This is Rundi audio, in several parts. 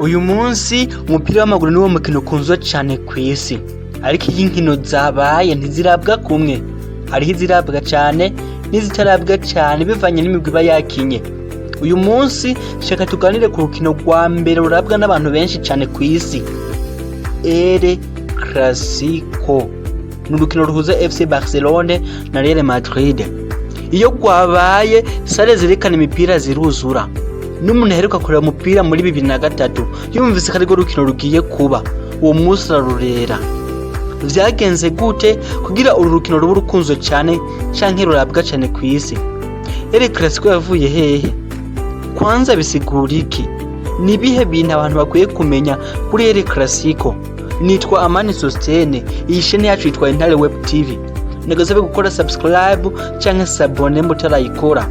Uyu munsi umupira w'amaguru niwo mukino ukunzwe cane kw'isi, ariko iyo inkino zabaye ntizirabwa kumwe, hariho izirabwa cane n'izitarabwa cane bivanye n'imigwi iba yakinye. Uyu munsi shaka tuganire ku rukino rwa mbere rurabwa n'abantu benshi cane kw'isi, El Clasico. Ni urukino ruhuza FC Barcelone na Real Madrid. Iyo rwabaye, salle zerekana imipira ziruzura. N'umuntu aheruka kureba umupira muri 2003 yumvise ko arirwo rukino rugiye kuba, uwo munsi ararurera. Vyagenze gute kugira uru rukino rube rukunzwe cane canke rurabwa cane kw'isi? El Clasico yavuye hehe? Kwanza bisigura iki? Ni ibihe bintu abantu bakwiye kumenya kuri El Clasico? Nitwa Amani Sostene, iyi chaîne yacu yitwa Intare Web TV. Nagasabe gukora subscribe canke s'abonner mutarayikora.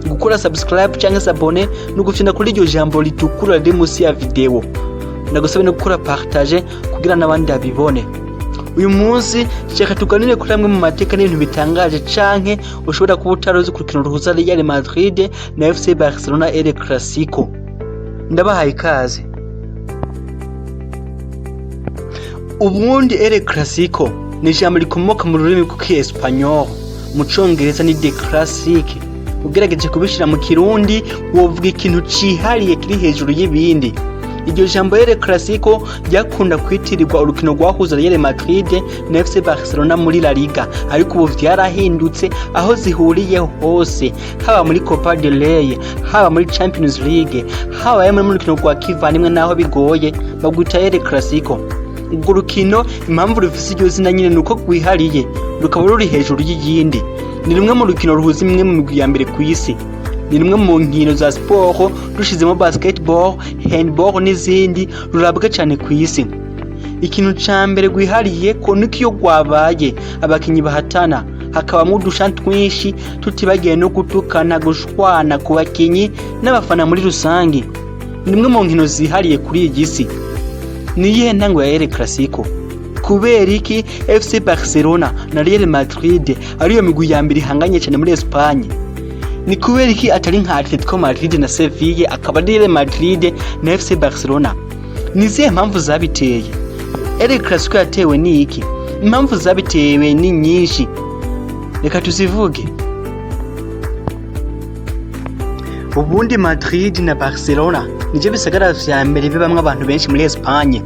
Gukora subscribe canke s'abonner ni ugufyonda kuri iryo jambo ritukura riri musi ya video. Nagusabe no gukora partage kugira n'abandi babibone. Uyu munsi shaka tuganire kuri amwe mu mateka n'ibintu bitangaje canke ushobora kuba utaruzi ku rukino ruhuza Real Madrid na FC Barcelona, El Clasico. Ndabahaye ikaze. Ubundi El Clasico ni ijambo rikomoka mu rurimi rw'Ikiespanyol, mu Congereza ni The Classic. Ugerageje kubishira mu Kirundi wovuga ikintu cihariye kiri hejuru y'ibindi. Iryo jambo El Clasico ryakunda kwitirirwa urukino rwahuza Real Madrid na FC Barcelona muri La Liga, ariko ubu vyarahindutse aho zihuriye hose, haba muri Copa del Rey, haba muri Champions League, haba muri rukino rwa kivandimwe, naho bigoye bagwita El Clasico. Urwo rukino impamvu rufise iryo zina nyine nuko rwihariye, rukaba ruri hejuru y'iyindi. Ni rumwe mu rukino ruhuza imwe mu migwi ya mbere kw'isi. Ni rumwe mu nkino za siporo, rushizemo basketball, handball n'izindi, rurabwa cyane ku isi. Ikintu ca mbere rwihariye ko niko iyo rwabaye abakinyi bahatana, hakabamwo udusha twinshi, tutibagiye no gutukana, gushwana ku bakinyi n'abafana muri rusange. Ni rumwe mu nkino zihariye kuri iyi si. Ni iyihe ntango ya El Clasico? Kubera iki FC Barcelona na Real Madrid ariyo migwi ya mbere ihanganye cyane muri Espagne? Ni kubera iki atari nka Atletico Madrid na Seville, akaba ari Real Madrid na FC Barcelona? Ni izihe mpamvu zabiteye? El Clasico yatewe ni iki? Impamvu zabitewe ni nyinshi, reka tuzivuge. Ubundi Madrid na Barcelona nivyo bisagara vya mbere bibamwo abantu benshi muri Espagne,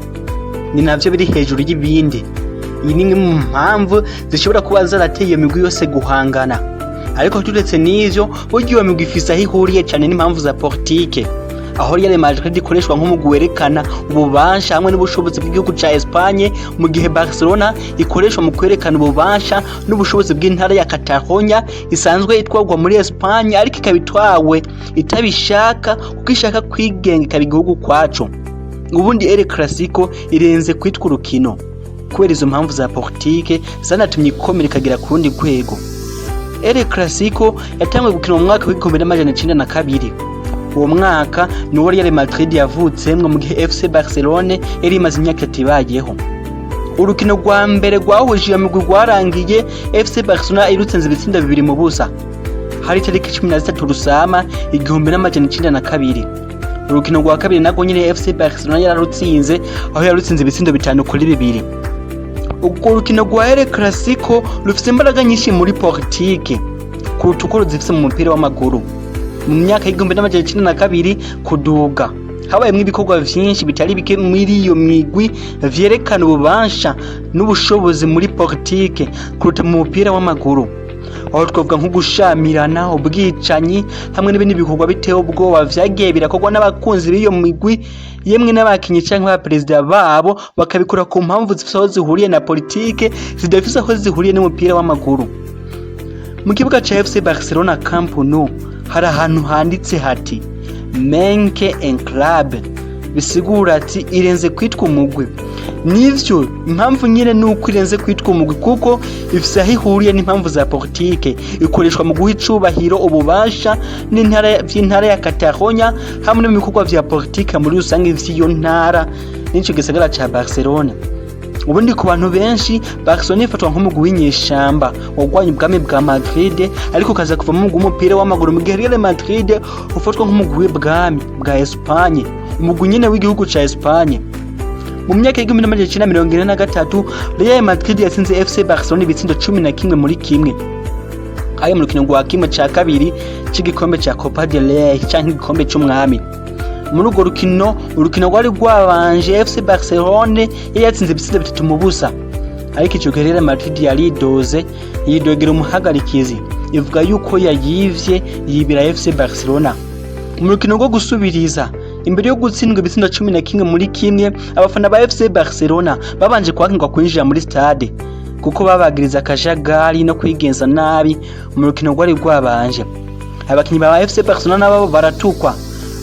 ni navyo biri hejuru y'ibindi. Iyi ni imwe mu mpamvu zishobora kuba zarateye iyo migwi yose guhangana. Ariko turetse n'ivyo, burya iyo migwi ifise aho ihuriye cane n'impamvu za politike, aho Real Madrid ikoreshwa nk'umugwi werekana ububasha hamwe n'ubushobozi bw'igihugu ca Espagne, mu gihe Barcelona ikoreshwa mu kwerekana ububasha n'ubushobozi bw'intara ya Catalonia isanzwe itwarwa muri Espagne, ariko ikaba itwawe itabishaka kuko ishaka kwigenga ikaba igihugu kwaco. Ubundi El Clasico irenze kwitwa urukino kubera izo mpamvu za politike zanatumye ikomera ikagera ku rundi rwego. El Clasico yatanguye gukinwa mu mwaka w'1902. Uwo mwaka niwo Real Madrid yavutsemwo, mu gihe FC Barcelone yari imaze imyaka 3 ibayeho. Urukino rwa mbere rwahuje iyo migwi rwarangiye FC Barcelona irutsinze ibitsinda 2-0. Hari itariki 13 Rusama 1902. Urukino rwa kabiri narwo nyene FC Barcelona yararutsinze, aho yarutsinze ibitsindo 5-2. Urwo rukino rwa El Clasico rufise imbaraga nyinshi muri politike kuruta uko ruzifise mu mupira w'amaguru. Mu myaka y'1902 kuduga, habayemwo ibikorwa vyinshi bitari bike muri iyo migwi vyerekana ububasha n'ubushobozi muri politike kuruta mu mupira w'amaguru. Aho twavuga nko gushamirana, ubwicanyi hamwe n'ibindi bikorwa biteye ubwoba vyagiye birakorwa n'abakunzi b'iyo migwi, yemwe n'abakinyi canke ba perezida babo, bakabikora ku mpamvu zifise aho zihuriye na politike, zidafise aho zihuriye n'umupira w'amaguru. Mu kibuga ca FC Barcelona, Camp Nou, hari ahantu handitse hati "Més que un club", bisigura ati irenze kwitwa umugwi. Nivyo, impamvu nyine nuko irenze kwitwa umugwi kuko ifise aho ihuriye n'impamvu za politike. Ikoreshwa mu guha icubahiro ububasha n'intara vy'intara ya Catalonia hamwe no mu bikorwa vya politike muri rusange vy'iyo ntara n'ico gisagara ca Barcelona. Ubundi ku bantu benshi, Barcelona ifatwa nk'umugwi w'inyeshamba wagwanye ubwami bwa Madrid, ariko ukaza kuvamo umugwi w'umupira w'amaguru, mu gihe Real Madrid ufatwa nk'umugwi w'ibwami bwa Espagne. Umugwi nyene w'igihugu ca Espagne. Mu myaka y'1943, Real Madrid yatsinze FC Barcelona ibitsindo 11-1, hari mu rukino rwa 1/2 c'igikombe ca Copa del Rey canke igikombe c'umwami. Muri urwo rukino, urukino rwari rwabanje, FC Barcelone yari yatsinze ibitsindo 3-0, ariko ico gihe Real Madrid yaridoze, yidogera umuhagarikizi, ivuga yuko yayivye, yibira FC Barcelona. Mu rukino rwo gusubiriza, imbere yo gutsindwa ibitsindo 11-1, abafana ba FC Barcelona babanje kwakirwa kwinjira muri stade kuko babagiriza akajagari no kwigenza nabi mu rukino rwari rwabanje. Abakinyi ba FC Barcelona nabo baratukwa,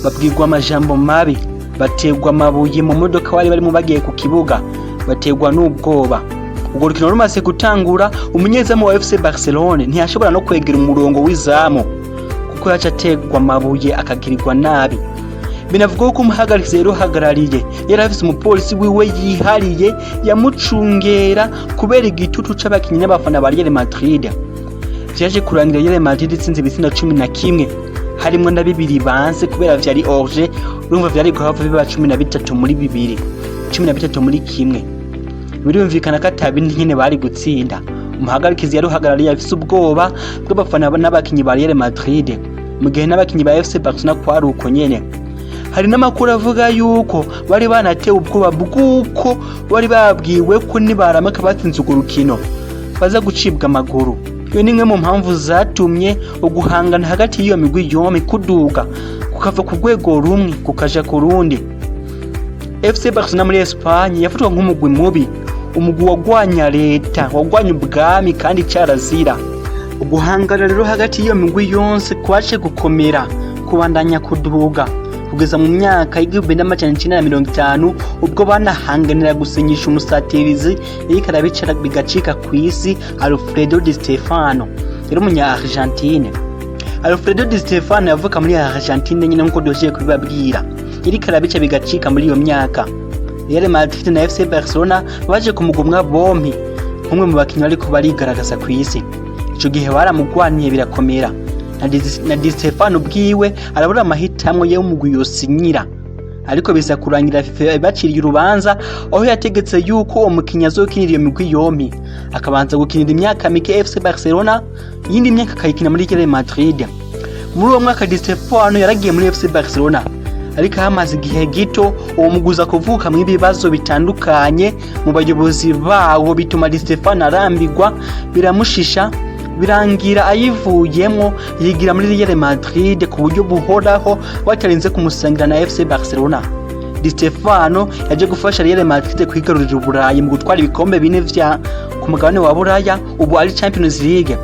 babwirwa amajambo mabi, bategwa amabuye mu modoka bari barimo bagiye ku kibuga, bategwa n'ubwoba. Urwo rukino rumaze gutangura, umunyezamu wa FC Barcelone ntiyashobora no kwegera umurongo w'izamu kuko yaca ategwa amabuye, akagirirwa nabi. Binavuga ko umuhagarikizi yari uhagarariye yari afise umupolisi wiwe yihariye yamucungera kubera igitutu c'abakinyi n'abafana ba Real Madrid. Vyaje kurangira Real Madrid itsinze ibitsindo 11, harimwo na bibiri banse kubera vyari hors-jeu. Urumva vyari guhava biba 13-2, 13-1. Birumvikana ko atabindi nyene bari gutsinda. Umuhagarikizi yari uhagarariye afise ubwoba bw'abafana n'abakinyi ba Real Madrid, mu gihe n'abakinyi ba FC Barcelona kwari uko nyene. Hari n'amakuru avuga yuko bari banatewe ubwoba bw'uko bari babwiwe ko nibaramuka batsinze urwo rukino baza gucibwa amaguru. Iyo ni imwe mu mpamvu zatumye uguhangana hagati y'iyo migwi yompi kuduga, kukava ku rwego rumwe kukaja ku rundi. FC Barcelona muri Espagne yafatwa nk'umugwi mubi, umugwi wagwanya leta, wagwanya ubwami kandi carazira. Uguhangana rero hagati y'iyo migwi yonse kwaje gukomera, kubandanya kuduga kugeza mu myaka y'1950, ubwo banahanganira gusinyisha umusatirizi yariko arabicara bigacika kw'isi, Alfredo Di Stefano, yari umunya Argentine. Alfredo Di Stefano yavuka muri Argentine nyine nkuko duhejeje kubibabwira, yariko arabica bigacika muri iyo myaka. Real Madrid na FC Barcelona baje kumugumwa bompi nk'umwe mu bakinyi bariko barigaragaza kw'isi. Ico gihe baramugwaniye birakomera, na Di Stefano ubwiwe arabura amahitamwo y'umugwi yosinyira, ariko biza kurangira FIFA baciriye urubanza, aho yategetse yuko uwo mukinyi azokinira iyo migwi yompi, akabanza gukinira imyaka mike FC Barcelona, iyindi myaka akayikina muri Real Madrid. Muri uwo mwaka Di Stefano yaragiye muri FC Barcelona, ariko hamaze igihe gito uwo muguza kuvukamwo ibibazo bitandukanye mu bayobozi bawo, bituma Di Stefano arambirwa, biramushisha, birangira ayivuyemwo, yigira muri Real Madrid ku buryo buhoraho batarinze kumusangira na FC Barcelona. Di Stefano yaje gufasha Real Madrid kwigarurira Uburayi mu gutwara ibikombe bine vya ku mugabane wa Buraya, ubu ari Champions League.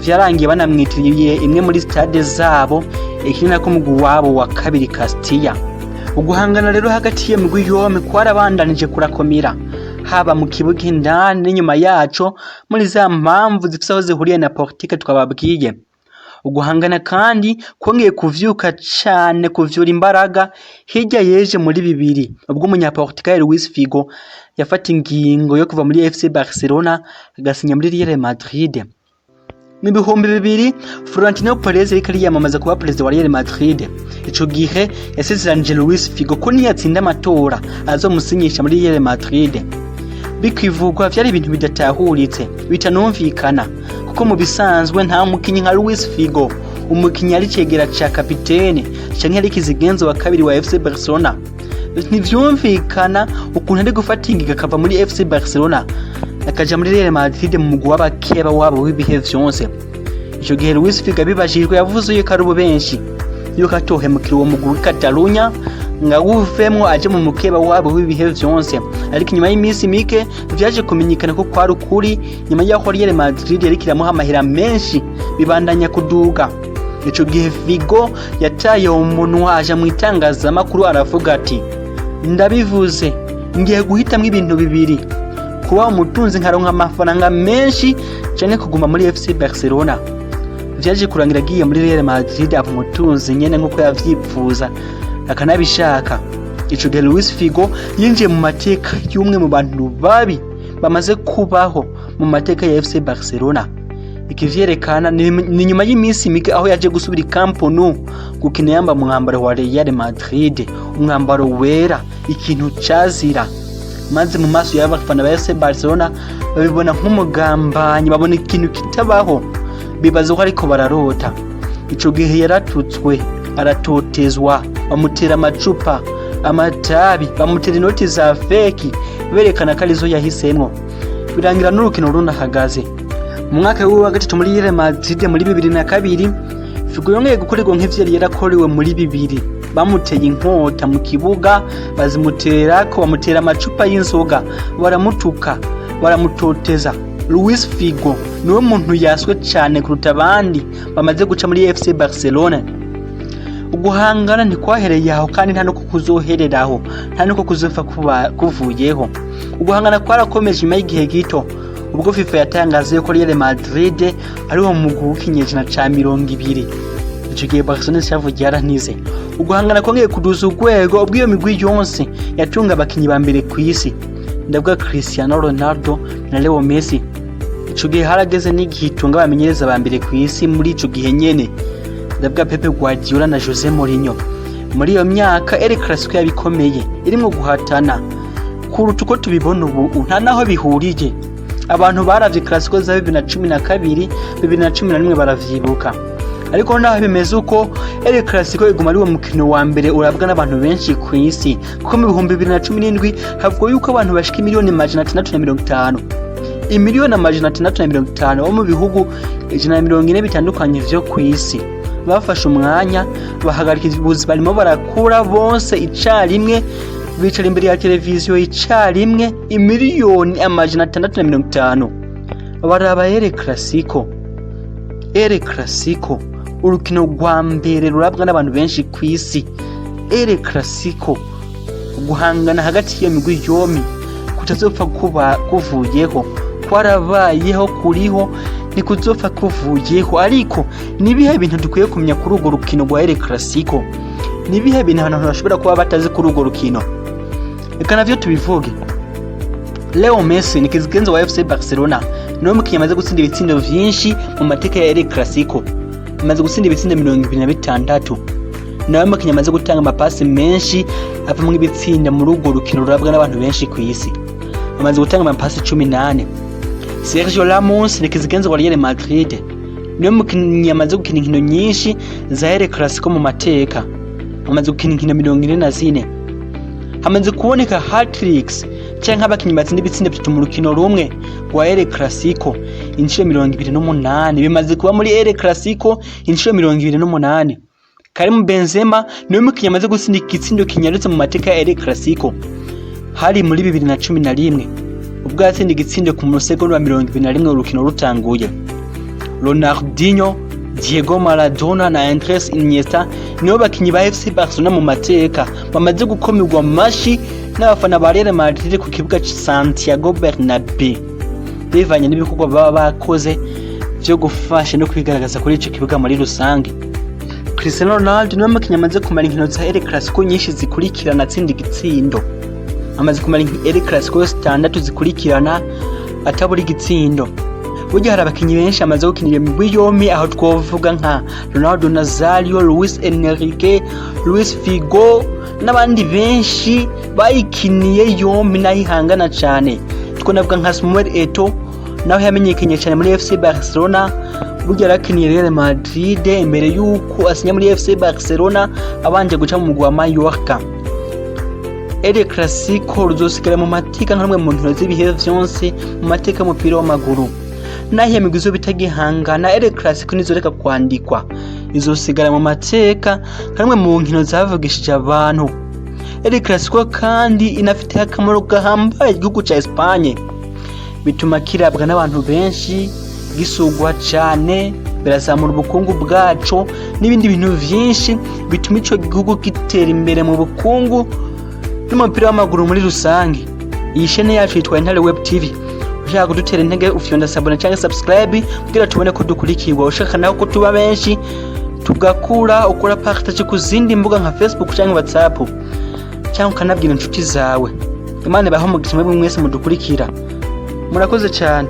Vyarangiye banamwitiriye imwe muri stade zabo ikinira ko umugwi wabo wa kabiri, Castilla. Uguhangana rero hagati y'iyo migwi yompi kwarabandanije kurakomera, haba mu kibuga indani n'inyuma yaco, muri za mpamvu zifise aho zihuriye na politike twababwiye. Uguhangana kandi kwongeye kuvyuka cane, kuvyura imbaraga hirya yeje muri bibiri, ubwo umunyaportugal Luis Figo yafata ingingo yo kuva muri FC Barcelona agasinya muri Real Madrid. Mu 2000, Florentino Perez yariko ariyamamaza kuba perezida wa Real Madrid. Ico gihe yasezeranije Luis Figo ko niyatsinda amatora azomusinyisha muri Real Madrid. Bikivugwa vyari ibintu bidatahuritse, bitanumvikana, kuko mu bisanzwe nta mukinyi nka Luis Figo, umukinyi ari cegera ca kapitene canke ari kizigenzo wa kabiri wa FC Barcelona, ntivyumvikana ukuntu ari gufata ingingo akava muri FC Barcelona akaja muri Real Madrid, mu mugwi w'abakeba wabo w'ibihe vyose. Ico gihe Luis Figo abibajijwe yavuze yuko ari ububenshi, yuko atohemukira uwo mugwi w'i Catalunya ngo awuvemwo aje mu mukeba wabo w'ibihe vyose. Ariko inyuma y'iminsi mike vyaje kumenyekana ko kwari ukuri, nyuma y'aho Real Madrid yariko iramuha amahera menshi, bibandanya kuduga. Ico gihe Figo yataye umunwa, aja mu itangazamakuru, aravuga ati: "Ndabivuze, ngiye guhitamwo ibintu bibiri: kuba umutunzi nkaronka amafaranga menshi, canke kuguma muri FC Barcelona." Vyaje kurangira agiye muri Real Madrid, aba umutunzi nyene nkuko yavyipfuza akanabishaka. Ico gihe Luis Figo yinjiye mu mateka y'umwe mu bantu babi bamaze kubaho mu mateka ya FC Barcelona. Ikivyerekana ni nyuma y'iminsi mike aho yaje gusubira i Camp Nou. Gukina yamba mwambaro wa Real Madrid, umwambaro wera, ikintu cazira, maze mu maso y'abafana ba FC Barcelona babibona nk'umugambanyi, babona ikintu kitabaho, bibaza ko ariko bararota. Ico gihe yaratutswe, aratotezwa, bamutera amacupa, amatabi, bamutera inoti za fake berekana ko arizo yahisemwo, birangira n'urukino runahagaze. Mu mwaka wiwe wa gatatu muri Real Madrid muri 2002, Figo yongeye gukorerwa nk'ivyo yari yarakorewe muri 2000. Bamuteye inkota mu kibuga, bazimuterako, bamutera amacupa y'inzoga, baramutuka, baramutoteza. Luis Figo niwe muntu yaswe cane kuruta abandi bamaze guca muri FC Barcelona. Uguhangana ntikwahereye aho, kandi nta nuko kuzohereraho, nta nuko kuzopfa kuvuyeho. Uguhangana kwarakomeje nyuma y'igihe gito ubwo FIFA yatangaje ko Real Madrid ariwo mugwi w'ikinyejana ca 20. Ico gihe Barcelona cavugiye yaranize. Uguhangana kongeye kuduza urwego ubwo iyo migwi yonse yatunga abakinyi ba mbere kw'isi, ndavuga Cristiano Ronaldo na Leo Messi. Ico gihe harageze n'igihe itunga abamenyereza ba mbere kw'isi muri ico gihe nyene, ndavuga Pep Guardiola na Jose Mourinho. Muri iyo myaka El Clasico yabikomeye, irimwo guhatana kuruta uko tubibona ubu, nta naho bihuriye. Abantu baravye Clasico za 2012, 2011 baravyibuka. Ariko naho bimeze uko, El Clasico iguma ari wo mukino wa mbere urabwa n'abantu benshi ku isi, kuko mu 2017 havugwa yuko abantu bashika 650,000,000, 650,000,000 bo mu bihugu 140 bitandukanye vyo ku isi bafashe umwanya, bahagarika ubuzi barimo barakura bonse icarimwe, bicara imbere ya televiziyo icarimwe. 650,000,000 baraba El Clasico. El Clasico, urukino rwa mbere rurabwa n'abantu benshi ku isi. El Clasico, guhangana hagati y'iyo migwi yompi kutazopfa kuba kuvuyeho, kwarabayeho, kuriho, ntikuzopfa kuvuyeho. Ariko nibihe bintu dukwiye kumenya kuri urwo rukino rwa El Clasico? Nibihe bintu abantu bashobora kuba batazi kuri urwo rukino? Reka navyo tubivuge. Leo Messi ni kizigenzo wa FC Barcelona, niwe mukinyi amaze gutsinda ibitsindo vyinshi mu mateka ya El Clasico, amaze gutsinda ibitsindo 26. Nawe mukinyi amaze gutanga amapasi menshi avamwo ibitsinda muri urwo rukino rurabwa n'abantu benshi ku isi, amaze gutanga amapasi 14. Sergio Ramos ni kizigenzo wa Real Madrid, niwe mukinyi amaze gukina inkino nyinshi za El Clasico mu mateka, amaze gukina inkino 44. Hamaze kuboneka hat-tricks canke abakinyi batsinda ibitsindo bitatu mu rukino rumwe rwa El Clasico inshuro 28. Bimaze kuba muri El Clasico inshuro 28. Karim Benzema niwe mukinyi amaze gutsinda igitsindo kinyarutse mu mateka ya El Clasico, hari muri 2011 ubwo yatsinda igitsindo ku musegonda wa 21 urukino rutanguye. Ronaldinho, Diego Maradona na Andres Iniesta nibo bakinyi ba FC Barcelona mu mateka bamaze gukomerwa amashi n'abafana ba Real Madrid ku kibuga Santiago Bernabeu, bivanye n'ibikorwa baba bakoze vyo gufasha no kwigaragaza kuri ico kibuga muri rusange. Cristiano Ronaldo niwe mukinyi amaze kumara inkino za El Clasico nyinshi zikurikirana atsinda igitsindo. Amaze kumara El Clasico zitandatu zikurikirana atabura igitsindo. Burya hari abakinyi benshi amaze gukinira imigwi yompi, aho twovuga nka Ronaldo Nazario, Luis Enrique, Luis Figo n'abandi benshi bayikiniye yompi naho ihangana cane. Twonavuga nka Samuel Eto'o, naho yamenyekanye cyane muri FC Barcelona, burya yarakiniye Real Madrid imbere yuko asinya muri FC Barcelona, abanje guca mu mugwi wa Mallorca. El Clasico ruzosigara mu mateka nka rumwe mu nkino z'ibihe vyonse mu mateka y'umupira w'amaguru. Naho iyo migwi izoba itagihangana, El Clasico ntizoreka kwandikwa, izosigara mu mateka nka rumwe mu nkino zavugishije abantu. El Clasico kandi inafitiye akamaro gahambaye igihugu ca Espagne, bituma kirabwa n'abantu benshi, gisugwa cane, birazamura ubukungu bwaco n'ibindi bintu vyinshi bituma ico gihugu gitera imbere mu bukungu n'umupira w'amaguru muri rusange. Iyi shene yacu yitwa Intare Web TV. Ushaka kudutera intege, ufyonda s'abonner cyangwa subscribe kugira tubone ko dukurikirwa. Ushaka naho ko tuba benshi tugakura, ukora partage ku zindi mbuga nka Facebook cyangwa WhatsApp, cyangwa ukanabwira inshuti zawe. Imana ibahe umugisha mwebwe mwese mudukurikira. Murakoze cyane.